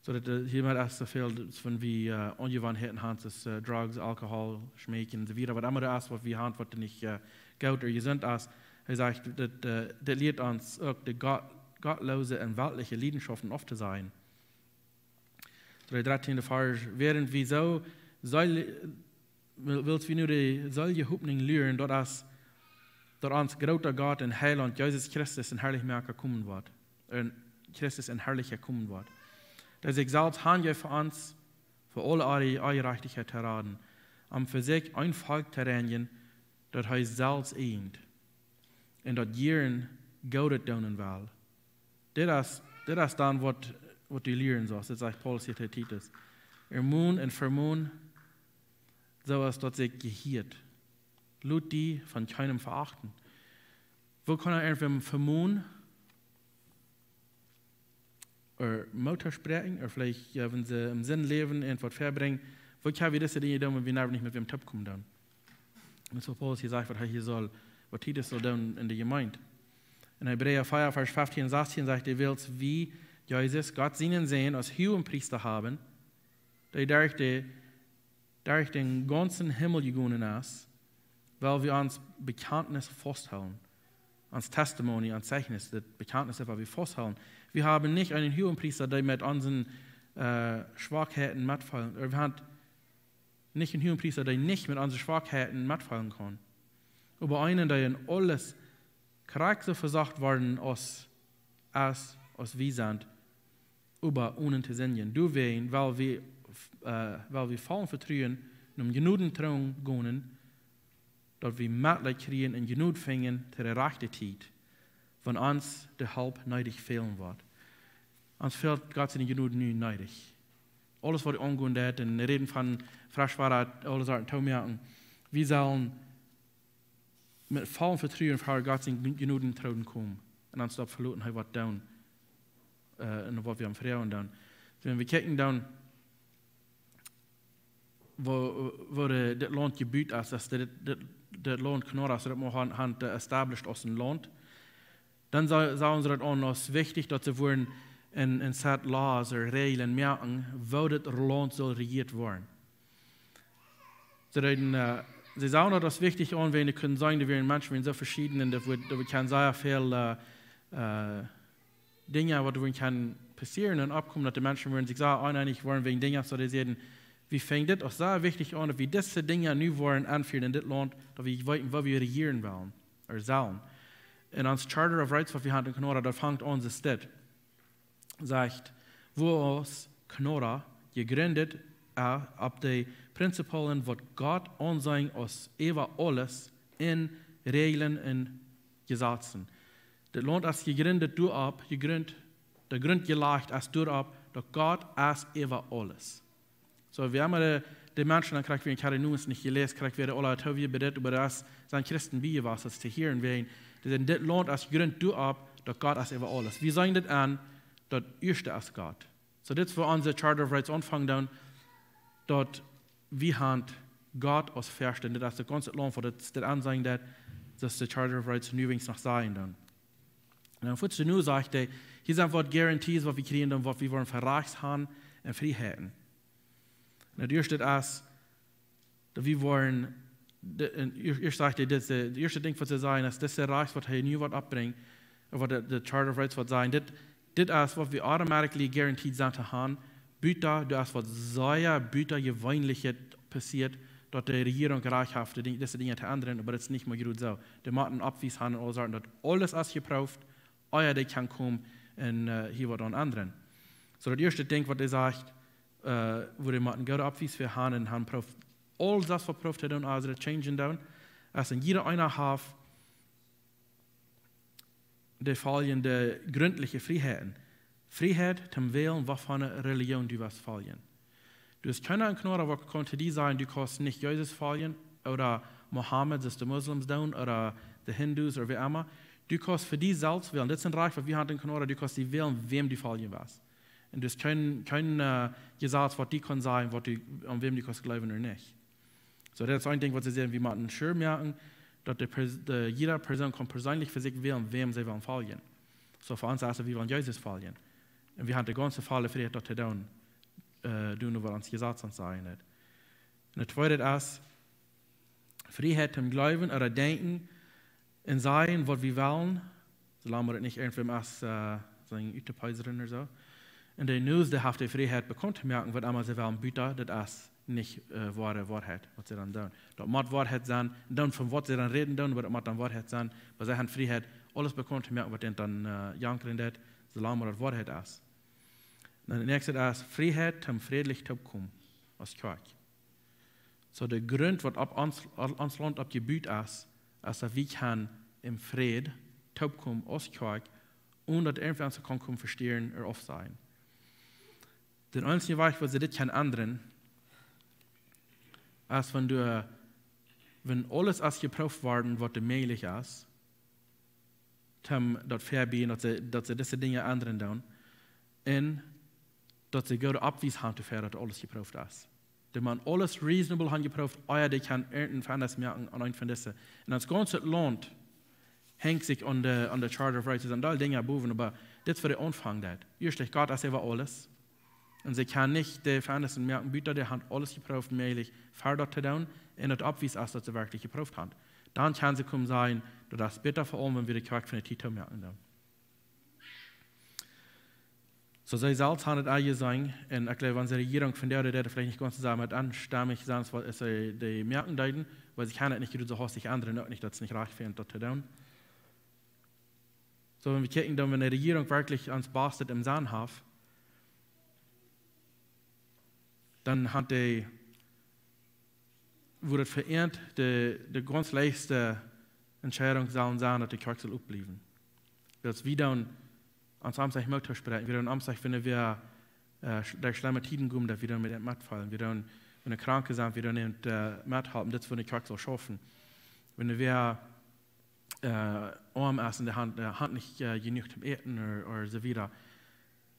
Soo daut, äh, hia met es soo väl von wie, äh, Onjewanheiten haben, soo aus, äh, Drugs, Alkohol, Schmeekjen un soo wieda. Waut emma daut es, waut wie haben, waut nich, äh, goot ooda jesunt es. Hee sajcht, daut, äh, daut lieet ons uk, de gott-, gottloose un weltliche Leidenschaften auftosajen. Dee dartieende Varsch: "Wiels wie soo, seel-, wiels wie nu de seelje Hopninj luaren, daut es, daut ons groota Gott un Heilaunt Jesus Christus en Harlichmoaka komen woat, en Christus en Harlichmoaka komen woat. Dee sikj selfst hanjeef fa ons, fa aule Onjerajchtichkjeit to raden, om fa sikj een Volkj to reinjen, daut hee selfst ieejent, un daut jieren Goodet doonen well." Dit es, dit es dan waut, waut du lieren sust. Dit sajcht Paulus hia to Titus. Ermon un vemoon, soo aus daut sikj jehieet. Lot die von kjeenem veachten. Woo kaun eena irjentwäm vemonen, ooda Moot toospräakjen, ooda veleicht, jo, wan see em Sind läwen un waut vebrinjen? Woo kjenn wie dise Dinja doonen, wan wie nu nich met wäm toop komen doonen? Daut es waut Paulus hia sajcht, waut hee hia saul, waut Titus saul doonen en de Jemeent. En Hebräa vea, Varsch feftieen un sastieen sajcht hee: "Wiels wie Jesus, Gott sienen Sän, aus Huagenpriesta haben, dee derch de, derch dän gaunzen Himmel jegonen es, well wie ons Bekjantnis fausthoolen." Ons Testimony, ons Zeichnis, daut Bekjantnis, daut well wie fausthoolen. Wie haben nich eenen Huagenpriesta, dee met onse, äh, Schwakheiten metfeelen, ooda wie haben nich eenen Huagenpriesta, dee nich met onse Schwakheiten metfeelen kaun. Oba eenen, dee en aules krakjt soo vesocht worden es, aus, aus wie sent, oba onen to sindjen. Doawäajen, wiels wie, äh, wiels wie voll Vetruen nom Jnodentroon gonen, daut wie Metleet kjrieen un Jnod finjen to de rajchte Tiet, wan ons de Help needich fälen woat. Ons fält Gott siene Jnod nu needich. Aules waut aungonen deit, un räden von fresch woaren, aules Sachen to moaken. Wie sellen met voll Vetruen ver Gott sienen Jnodentroon komen. Un ons doaropp veloten, hee woat doonen, äh, un waut wie am froagen doonen. Wan wie kjikjen dan, woo, woo de, dit Launt jebut es, daut dit, dit, dit Launt Kanaan es, daut wie han, han, äh, established aus een Launt. Dan sa-, sagen see daut aun aus wichtich, daut see wudden een, een Set Laws ooda Räajlen moaken, woo dit Launt saul rejieet woaren. See deeden, äh, see sagen daut aus wichtich aun, wiels see kunnen seenen, doa wieren Menschen, wieren soo veschieden, un daut wudd, daut wudd kjennen sea väl, äh, äh, Dinja, waut doa kjennen passieren un oppkomen, daut de Menschen wudden sikj sea oneenich woaren wäajen Dinja, soo dee säden: "Wie finjen dit aus sea wichtich aun, daut wie dise Dinja nu wudden enfieren en dit Launt, daut wie weeten, woo wie rejieren wellen, ooda sellen." Un ons Charter of Rights, waut wie haben en Kanaan, daut fangt aun soo dit. Sajcht: "Woo aus Kanaan jejrint es, äh, opp de Prinzipien, waut Gott aunseenen aus äwa aules en Räajlen un Jesazen." Dit Launt es jejrint doaropp, jejrint, de Grunt jelajcht es doaropp, daut Gott es äwa aules. Soo, wie haben de, de Menschen, dan kjrieech wie, ekj haud de News nich jeläst, kjrieech wie aule Theorie bie dit, oba doa sent Christen bie jewast, daut to hieren, wäajen, dee säden, dit Launt es jejrint doaropp, daut Gott es äwa aules. Wie seenen dit aun, daut ieeschte es Gott. Soo, dit es wua onse Charter of Rights aunfangen deit, daut wie haben Gott aus Väascht, un dit es daut gaunze Launt, waut dit, dit aunseenen deit, daut de Charter of Rights nu weens noch seenen deit. Un dan fuaz nu sajcht hee, hia sent waut guarantees, waut wie kjrieen doonen, waut wie wudden fa Rajchten haben un Frieheiten. Daut ieeschte es, daut wie woaren, de, en, ieescht, ieescht sajcht hee dit, de, de ieeschte Dinkj waut see sajen es, dit es de Rajcht waut hee nu woat oppbrinjen, waut de, de Charter of Rights woat sajen, dit, dit es waut wie automatically guaranteed sent to haben, buta, doa es waut sea butajeweenlichet passieet, daut de Rejierunk Rajcht haft, de Dinj-, dise Dinja to endren, oba daut es nich mea jrod soo. Dee motten Oppwies haben un aule Sachen, daut aules es jeprooft, ea dee kjennen komen un, äh, hia waut aun endren. Soo daut ieeschte Dinkj waut hee sajcht, äh, wua dee motten goode Oppwies fa haben un haben prooft, aules waut prooft to doonen, aulsoo daut changen doonen, es en jieda eena haft de foljende gründliche Frieheiten. Frieheit toom wälen waut fa eene Relijoon du west foljen. Du hast kjeena en Knora waut kaun to die sajen, du kaust nich Jesus foljen, ooda Mohammed, soo aus de Moslems doonen, ooda de Hindus, ooda wäa emma. Du kaust fa die selfst wälen. Dit es een Rajcht waut wie haben en Knora, du kaust die wälen, wäm du foljen west. Un du hast kjeen, kjeen, äh, Jesaz waut die kaun sajen, waut du, aun wäm du kaust jleewen ooda nich. Soo, daut es een Dinkj waut see sajen, wie motten sure moaken, daut de Pers-, de, jieda Persoon kaun perseenlich fa sikj wälen, wäm see wellen foljen. Soo, fa ons es et, wie wellen Jesus foljen. Un wie haben de gaunze volle Frieheit daut to doonen, äh, doonen waut ons Jesaz ons sajen deit. Un daut tweede es, Frieheit toom jleewen ooda denkjen un sajen waut wie wellen, soo lang mau daut nich irjentwäm es, äh, soo een Utepeiseren ooda soo. Un de News, dee haft de Frieheit bekaunt to moaken, waut emma see wellen, buta daut es nich, äh, woare Woarheit, waut see dan doonen. Daut mott Woarheit sennen, dan von waut see dan räden doonen, oba daut mott dan Woarheit sennen. Oba see haben Frieheit, aules bekaunt to moaken, waut an dan, äh, jankren deit, soo lang mau daut Woarheit es. Dan daut näakjste es Frieheit toom frädlich toopkomen aus Kjoakj. Soo de Grunt waut opp ons, ons Launt oppjebut es, es daut wie kjennen em Fräd toopkomen aus Kjoakj, onen daut irjentwäa ons kaun komen vestieren ooda aufsajen. De eensje Wajch waut see dit kjennen endren, es wan du, wan aules es jeprooft worden waut doa mäajlich es, toom daut vebie, daut see, daut see dise Dinja endren doonen. Un daut see goode Oppwies haben doafäa daut aules jeprooft es. Dee motten aules reasonable haben jeprooft, ea dee kjennen irjent een Fennis moaken aun eent von dise. Un ons gaunzet Launt henjt sikj aun de, aun de Charter of Rights, un aul Dinja bowen, oba dit es fa de Aunfank daut. Ieeschtlich Gott es äwa aules. Un see kjennen nich de Fennis moaken, buta dee haben aules jeprooft, mäajlich, fa daut to doonen. Un daut Oppwies es daut see werkjlich jeprooft haben. Dan kjennen see komen sajen, daut es bäta fa ons, wan wie de Kjoakj von de Tiet moaken doonen. Soo see selfst haben et aul jeseenen, un ekj jleew, wan de Rejierunk von doa, dee deed veleicht nich gaunz toop met eenstemmich sennen, waut see dee moaken deeden, wiels see kjennen et nich jrod soo haustich endren, uk nich, daut es nich rajcht fa an daut to doonen. Soo, wan wie kjikjen, dan, wan de Rejierunk werkjlich ons Bastet em Senn haft, dan haben dee, woo daut fa an de, de gaunz leichtste Entscheidunk saul sennen, daut de Kjoakj saul opbliewen. Daut wie dan ons aum Sach Moot toospräakjen, wie dan aum Sach, wan wie, äh, sch-, derch schlemme Tieden gonen, daut wie dan met an metfeelen, wie dan, wan Kranke sent, wie dan met, äh, methalpen, dit es woo de Kjoakj saul schaufen. Wan wie, äh, oam es un dee haben, äh, haben nich, äh, jenuach toom äten ooda, ooda soo wieda.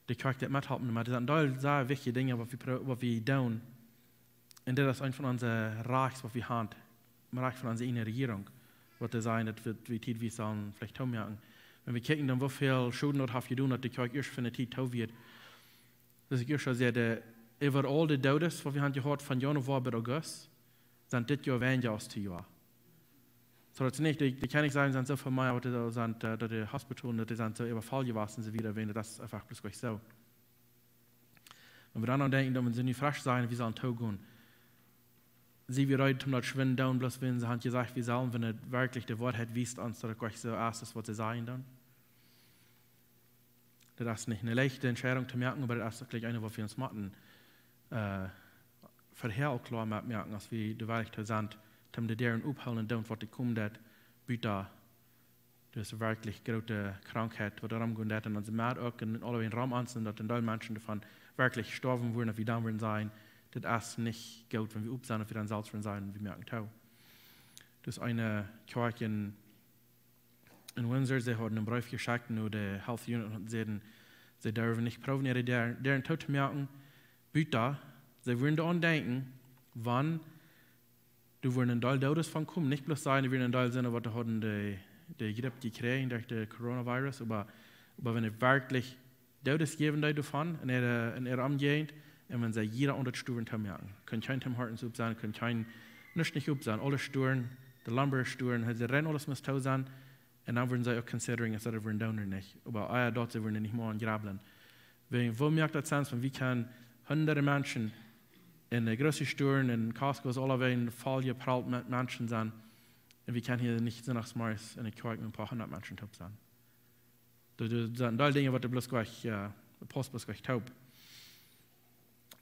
De Kjoakj deit methalpen, oba daut sent aul sea wichtje Dinja waut wie pro-, waut wie doonen. Un dit es eent von onse Rajchts waut wie haben, Rajcht von onse ieejne Rejierunk, waut see sajen daut wie, wie Tiet wie sullen veleicht toomoaken. Wan wie kjikjen dan woo väl Schoden daut haft jedonen, daut de Kjoakj ieescht fa ne Tiet too wia. Daut ekj ieescht aul säd, de, äwa aul de Doodes waut wie haben jehaut von Januoa bat August, sent dit Joa weinja aus dit Joa. Soo daut see nich, dee, dee kjenn ekj sajen, sent soo väl mea, waut doa sent, äh, daut de Hospitalen, daut dee sent soo äwafoll jewast un soo wieda, wiels daut es eefach bloos nich soo. Wan wie dan aun denkjen, daut wie nu fresch sent, wie sellen toogonen. See wie reed om daut schwind doonen, bloos wan see haben jesajcht, wie sellen, wan et werkjlich de Woarheit wiest ons, daut et nich soo es, aus waut see sajen dan. Daut es nich ne leichte Entscheidunk to moaken, oba daut es uk jlikj eene, waut wie ons motten, äh, verhäa uk kloa moaken, aus wie de Woarheit to sent, om de Däaren opthoolen un doonen, waut dee komen deit, buta dise werkjlich groote Krankheit, waut doarom gonen deit, un onse Medd uk, un aule rom ons, un daut een Deel Menschen doavon werkjlich stoawen wudden, daut wie dan wudden sajen, dit es nich goot, wan wie opp sent, daut wie dan selfst wudden sajen, wie moaken too. Daut es eene Kjoakj en en Windsor, see hauden een Breef jeschekjt no de Health Unit un säden, see durwen nich proowen äare Däaren, Däaren too to moaken, buta see wudden doaraun denkjen, wan doa wudden een Deel Doodes von komen, nich bloos sajen, doa wudden een Deel sennen, waut hauden de, de Gripp jekjräajen derch de Coronavirus, oba, oba wan et werkjlich Doodes jäwen deed doavon en äare, en äare Omjäajent, Un wan see jieda aundret Store toomoaken, kunn kjeen Tim Hortons op sennen, kunn kjeen, nuscht nich op sennen, aule Store, de Lumber Store, hee säd, rein aules must too sennen. Un dan wudden see uk considering, es daut wudden doonen ooda nich. Oba ea daut, see wudden nich mea aun jrablen. Wan, woo moakt daut Sinn, wan wie kjennen hunderte Menschen en de große Store un Costco es aulawäajen voll jeprallt met Menschen sennen. Un wie kjennen hia nich sonndagsmorjes en de Kjoakj met een poa hundat Menschen toop sennen. Daut, daut sent aul Dinja, waut de bloos jlikj, äh, paust bloos jlikj toop.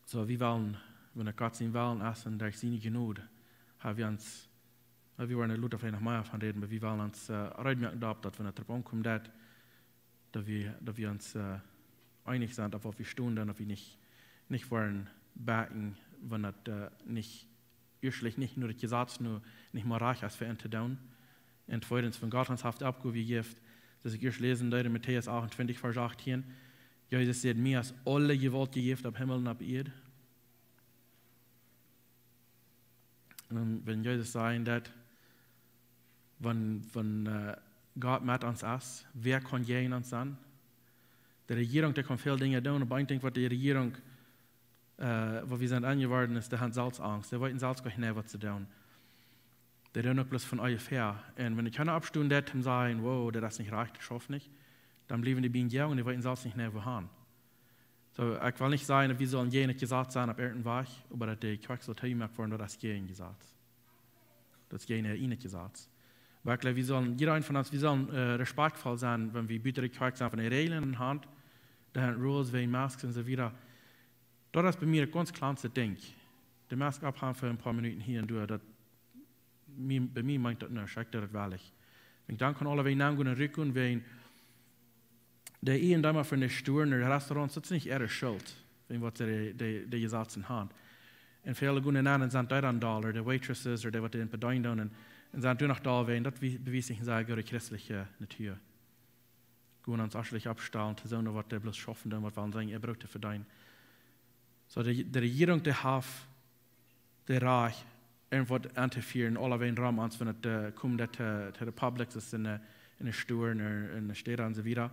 Soo, wie wellen, wan et Gott sien Wellen es un derch siene Jnod, ha wie ons, ha wie woaren lota veleicht noch mea von räden, oba wie wellen ons, äh, reed moaken doaropp, daut wan et doaropp aunkomt, daut, daut wie, daut wie ons, äh, eenich sent, opp waut wie stonen, daut wie nich, nich woaren backa, wan et, äh, nich, ieeschtlich nich no daut Jesaz, no nich mea rajcht es fa an to doonen. Un tweedens, wan Gott ons haft Oppgow jejäft, daut ekj ieescht läsen deed en Matäus achtuntwintich, Varsch achtieen. Jesus säd: "Mie es aule Jewault jejäft opp Himmel un opp Ieed." Un wan Jesus säd daut, wan, wan, äh, Gott met ons es, wäa kaun jäajen ons sennen? De Rejierunk, dee kaun väl Dinja doonen, oba een Dinkj, waut de Rejierunk, äh, waut wie sent aunjeworden, es, dee haben selfst Angst. Dee weeten selfst nich, waut see doonen. Dee doonen uk bloos von onjefäa. Un wan kjeena oppstonen deit, om to sajen: "Wow, daut es nich rajcht, daut schauft nich", dan bliewen dee bie an un dee weeten selfst nich, wua han. Soo, ekj well nich sajen, daut wie sellen jäajen daut Jesaz sennen opp irjent een Wajch, oba daut de Kjoakj saul toojemoakt woaren, daut es jäajen daut Jesaz. Daut es jäajen äa ieejnet Jesaz. Oba ekj jleew, wie sellen, jieda eena von ons, wie sellen, äh, respakjtvoll sennen, wan wie buta de Kjoakj sent, von de Räajlen en Haunt, de Rules wäajen Masks un soo wieda. Daut es bie mie daut gaunz kjlanste Dinkj. De Mask opphaben fa een poa Minuten hia un doa, daut mie, bie mie meent daut nuscht, ekj doo daut werkjlich. Wan ekj dan kaun aulawäajen nengonen un rutgonen, wan de Ieejendeema von de Store un de Restaurants, daut es nich äare Schult, wan waut see de, de, de Jesazen haben. Un väle gonen nenn un sent dee dan doll, ooda de waitresses, ooda dee waut dee bedeenen doonen, un, un sent doa noch doll, wan daut wie-, bewiest nich ne sea goode christelje Natua. Gonen ons ieeschtlich oppstalen, to soone, waut dee bloos schaufen doonen, waut wellen sennen, äa Broot to vedeenen. Soo, de, de Rejierunk, dee haft daut Rajcht, irjent waut auntofieren, aulawäajen rom ons, wan et, äh, kjemt daut, äh, to de Publix es en de, en de Store, en de, en de Städa un soo wieda.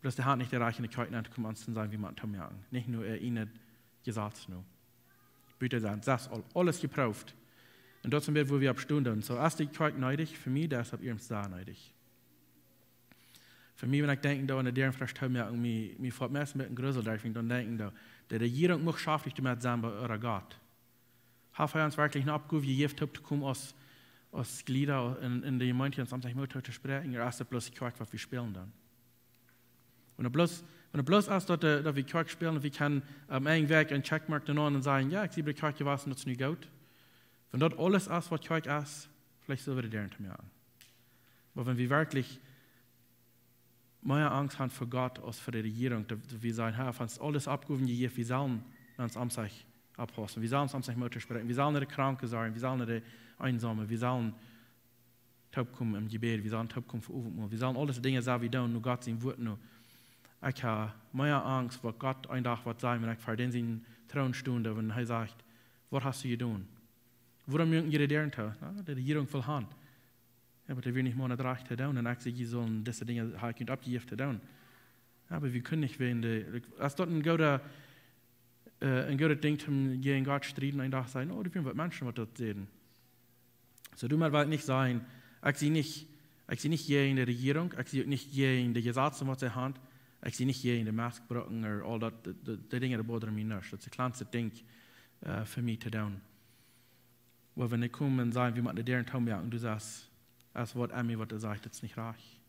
Bloos dee haben nich daut Rajcht en de Kjoakj nenn to komen, ons to sajen, woo wie motten moaken. Nich no, äh, en daut Jesaz no. Buta sent, daut es aul, aules jeprooft. Un daut es een bät, wua wie opp stonen doonen. Soo, es de Kjoakj needich, fa mie, daut es opp irjent sea needich. Fa mie, wan ekj denkj, daut wan de Däaren fresch toomoaken, mie, mie foat meist een bät Grusel, daut ekj dan denkj, daut de Rejierunk mucht schaftich doamet sennen, oba Gott. Haft hee ons werkjlich ne Oppgow jejäft, toop to komen aus, aus Jlieda en, en de Jemeent, ons aum Sindach Moot to spräakjen, ooda es daut bloos Kjoakj, waut wie spälen dan? Wan et bloos, wan et bloos es, daut, äh, daut wie Kjoakj spälen, wie kjennen, ähm, eene Wäakj een Checkmark doonen un sajen: "Jo, ekj sie bie de Kjoakj jewast, daut es nu goot." Wan daut aules es, waut Kjoakj es, veleicht sellen wie de Däaren toomoaken. Oba wan wie werkjlich mea Angst haben fa Gott aus fa de Rejierunk, daut, daut wie sajen: "Herr, von ons aules Oppgow jejäft, wie sellen ons aum Sindach opphaulen, wie sellen ons aum Sindach Moot to spräakjen, wie sellen no de Kranke sorjen, wie sellen no de Eensome, wie sellen toopkomen em Jebäd, wie sellen toopkomen fa Owentmol, wie sellen aule Dinja soo wie doonen, no Gott sien Wuat no." Ekj hab mea Angst, waut Gott een Dach woat sajen, wan ekj ver dän sienen Troon stonen doo, wan hee sajcht: "Waut hast du jedonen? Wuarom muaken jie de Däaren too?" Na, de Rejierunk well han. Jo, oba dee wia nich mea daut Rajcht to doonen. Un ekj saj: "Jie sellen dise Dinja, hab ekj junt oppjejäft to doonen." Jo, oba wie kjennen nich wäajen de, aus daut een gooda, äh, een goodet Dinkj, om jäajen Gott strieden, een Dach sajen: "Oh, doa wieren waut Menschen, waut daut säden." Soo, doamet well ekj nich sajen, ekj sie nich, ekj sie nich jäajen de Rejierunk, ekj sie uk nich jäajen de Jesazen, waut see haben, ekj sie nich jäajen de Mask brucken ooda aul daut, de, de, de Dinja, dee bothern mie nich. Daut es daut kjlanste Dinkj, äh, fa mie to doonen. Oba wan ekj kom un saj: "Wie motten de Däaren toomoaken", du sajst, aus waut Emmy, waut hee sajcht, daut es nich rajcht.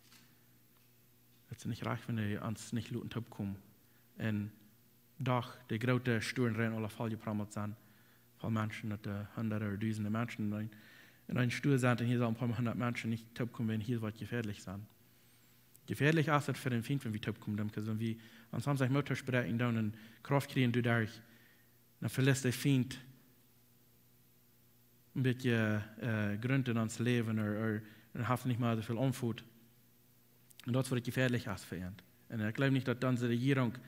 Daut es nich rajcht, wan dee ons nich loten toopkomen. Un doch, de groote Storen rein aule voll jeprommelt sent, voll Menschen, daut, äh, hunderte ooda dusende Menschen en een, en een Store sent, un hia sellen een poa hundat Menschen nich toopkomen, wan hia waut jefäadlich sent. Jefäadlich es et fa dän Fient, wan wie toopkomen doonen, because wan wie ons aum Sindach Moot to spräakjen doonen un Krauft kjrieen doaderch, dan veleicht de Fient een bät, äh, Grunt en ons Läwen, ooda, ooda, un haft nich mea soo väl Einfluss. Un daut es waut jefäadlich es fa an. Un ekj jleew nich, daut onse Rejierunk,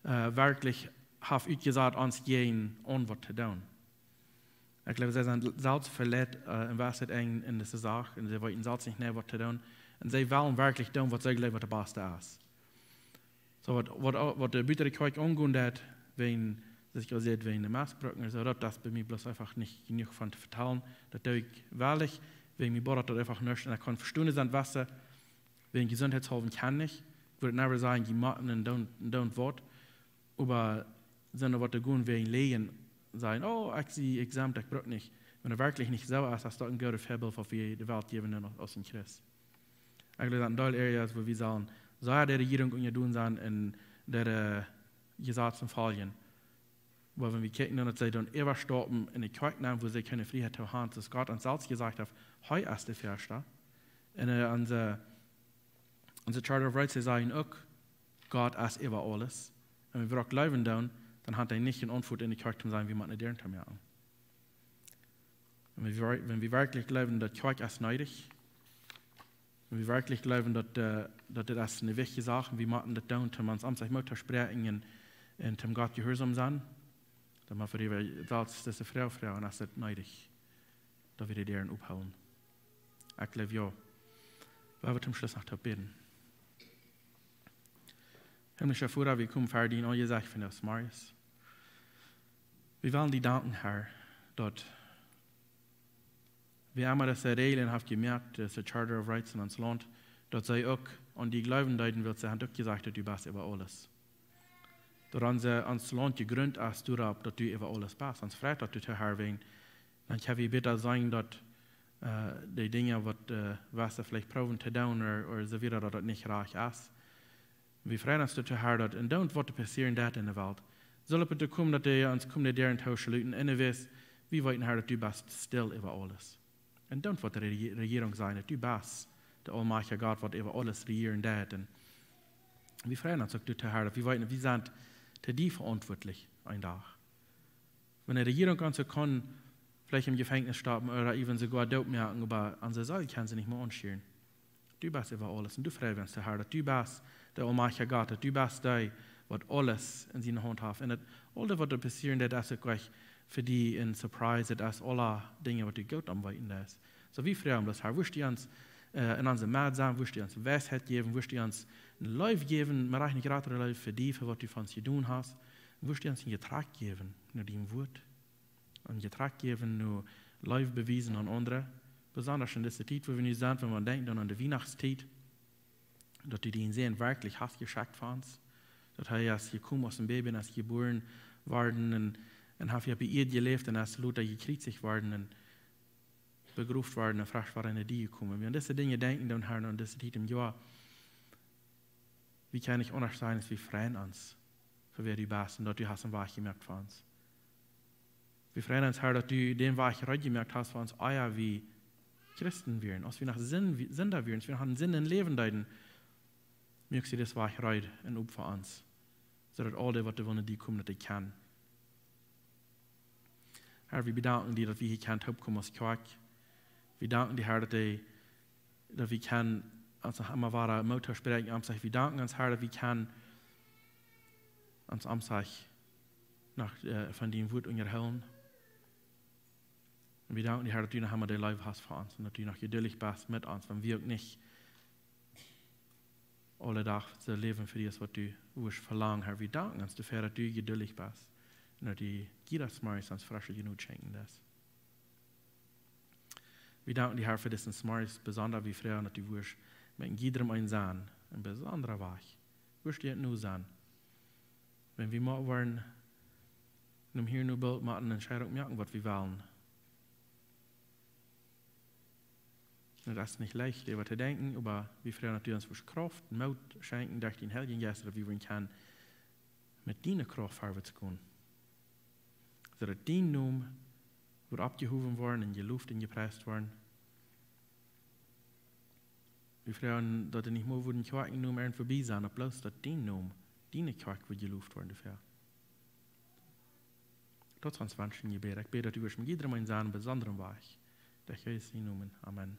äh, werkjlich haft utjesat, ons jäajen ons waut to doonen. Ekj jleew, see sent selfst veleit, äh, un wist et en, en dise Sach, un see weeten selfst nich mea, waut to doonen. Un see wellen werkjlich doonen, waut see jleewen, waut daut baste es. Soo, waut, waut, waut de buta de Kjoakj aunjeit, wan Daut ekj aul säd wäajen de Mestbrucken, soo daut, daut es bie mie bloos eefach nich jenuach von to vetalen. Daut doo ekj werkjlich, wäajen mie bodat daut eefach nuscht. Un ekj kaun vestonen, sent wesse, wäajen jesuntheitshaulwen kaun ekj nich. Ekj wudd never sajen, jie motten un don't, don't waut. Oba sent waut doa gonen wäajen läajen, sajen, oh, ekj sie exempt, ekj bruk nich. Wan et werkjlich nich soo es, es daut een goodet Väabilt, waut wie de Welt jäwen aus een Christ. Ekj jleew, daut sent dee areas, wua wie sellen, soo de Rejierunk unjadon sennen un de, äh, Jesazen foljen. Oba wan wie kjikjen, dan daut see dan äwastaupen en de Kjoakj nenn, wua see kjeene Frieheit to haben, daut Gott ons selfst jesajcht haft, hee es de Väascht. Un, äh, onse, onse Charter of Rights, dee sajen uk, Gott es äwa aules. Un wan wie daut jleewen doonen, dan haft hee nich eene Auntwuat en de Kjoakj to sajen, wie motten de Däaren toomoaken. Wan wie, wan wie werkjlich jleewen, daut Kjoakj es needich, wan wie werkjlich jleewen, daut, äh, daut dit es eene wichtje Sach, wie motten daut doonen, om ons aum Moot to spräakjen un, un om Gott jehuarsom sennen, dan motten wie selfst dise Froag froagen, es daut needich, daut wie de Däaren ophoolen? Ekj jleew, jo. Lot ons toom Schluss noch toop bäden. Himmlischa Voda, wie komen ver dien Aunjesecht vondoag zemorjes. Wie wellen die danken, Herr, daut wäa emma dise Räajlen haft jemoakt, dise Charter of Rights en ons Launt, daut see uk aun die jleewen deeden, wiels see haben uk jesajcht, daut du best äwa aules. Daut onse, ons Launt jegrunt es doaropp, daut du äwa aules best. Ons freit daut, daut to hearen. Dan kjenn wie bäta seenen, daut, äh, de Dinja, waut, äh, wesse veleicht proowen to doonen, ooda, ooda soo wieda, daut daut nich rajcht es. Wie freien ons, daut to hearen, daut en doonen, waut doa passieren deit en de Welt, saul et doa komen, daut dee ons komen de Däaren tooschluten. Un wie weeten, Herr, daut du best stell äwa aules. Un doonen, waut de Reji-, Rejierunk sajcht, daut du best de aulmajchtja Gott, waut äwa aules rejieren deit. Un wie freien ons uk, daut to hearen, daut wie weeten, wie sent to die veauntwuatlich een Dach. Wan de Rejierunk ons kaun veleicht em Jefenkjnis stoppen ooda even soogoa dootmoaken, oba onse Seel kaun see nich mea aunschieren. Du best äwa aules un du freist ons, Herr, daut du best de aulmajchtja Gott, daut du best dee, waut aules en siene Haunt haft. Un daut aul daut, waut doa passieren deit, daut es uk nich fa die eene Surprise, daut es aule Dinja, waut du goot aum weeten best. Soo, wie freien ons, Herr, wurscht du ons, äh, en onse Medd sennen, wurscht du ons Weisheit jäwen, wurscht du ons eene Leew jäwen, oba uk eene jratre Leew fa die, fa waut du fa ons jedonen hast. Wurscht du ons een Jetrakj jäwen no dien Wort. Een Jetrakj jäwen no Leew bewiesen aun aundre. Besonda en dise Tiet, wua wie nu sent, wan wie denkjen dan aun de Wienachtstiet, daut du dien Sän werkjlich hast jeschekjt fa ons. Daut hee es jekomen aus een Baby un es jebuaren worden un, un haft hia opp de Ieed jeläft un es lota jekjriezicht worden un begroft worden un fresch wada no die jekomen. Wan wie aun dise Dinja denkjen dan, Herr, aun dise Tiet em Joa, wie kjennen nich aundasch sennen, aus wie freien ons fa wäa du best un daut du hast een Wajch jemoakt fa ons. Wie freien ons, Herr, daut du dän Wajch reed jemoakt hast fa ons, ea wie Christen wieren, aus wie noch Sin-, Sinda wieren, aus wie noch en Sind läwen deeden, muakst du disen Wajch reed un op fa ons, soo daut aul dee, waut doa wellen no die komen, daut dee kjennen. Herr, wie bedanken die, daut wie hia kjennen toopkomen aus Kjoakj. Wie danken die, Herr, daut dee, daut wie kjennen ons noch emma wada Moot toospräakjen, aum Sach. Wie danken ons, Herr, daut wie kjennen ons aum Sach noch, äh, von dien Wort unjahoolen. Un wie danken die, Herr, daut du noch emma de Leew hast fa ons un daut du noch jeduldich best met ons, wan wie uk nich aule Dach soo läwen fa die, aus waut du wurscht velangen, Herr. Wie danken ons doafäa, daut du jeduldich best un daut du jieda Morjes ons fresche Jnod schenkjen deist. Wie danken die, Herr, fa disen Morjes besonda. Wie freien ons, daut du wurscht met jiedrem eent sennen, een besondra Wajch. Wurscht du nu sennen. Wan wie mau woaren, nu hia nu boolt motten eene Entscheidunk moaken, waut wie wellen. Un daut es nich leicht, doaräwa to denkjen, oba wie freien ons, daut du ons wurscht Krauft, Moot schenkjen derch dien Heiljen Jeist, daut wie woaren kjennen met diene Krauft verwoats gonen. Soo daut dien Nomen woat oppjehowen woaren un jeloft un jepriest woaren. Wie freien ons, daut et nich mea woat een Kjoakjennomen irjentwua bie sennen, oba bloos daut dien Nomen, diene Kjoakj woat jeloft woaren doafäa. Daut es ons Wensch un Jebäd. Ekj bäd, daut du wurscht met jiedrem eent sennen, een besondren Wajch. Derch Jesus sienen Nomen. Amen.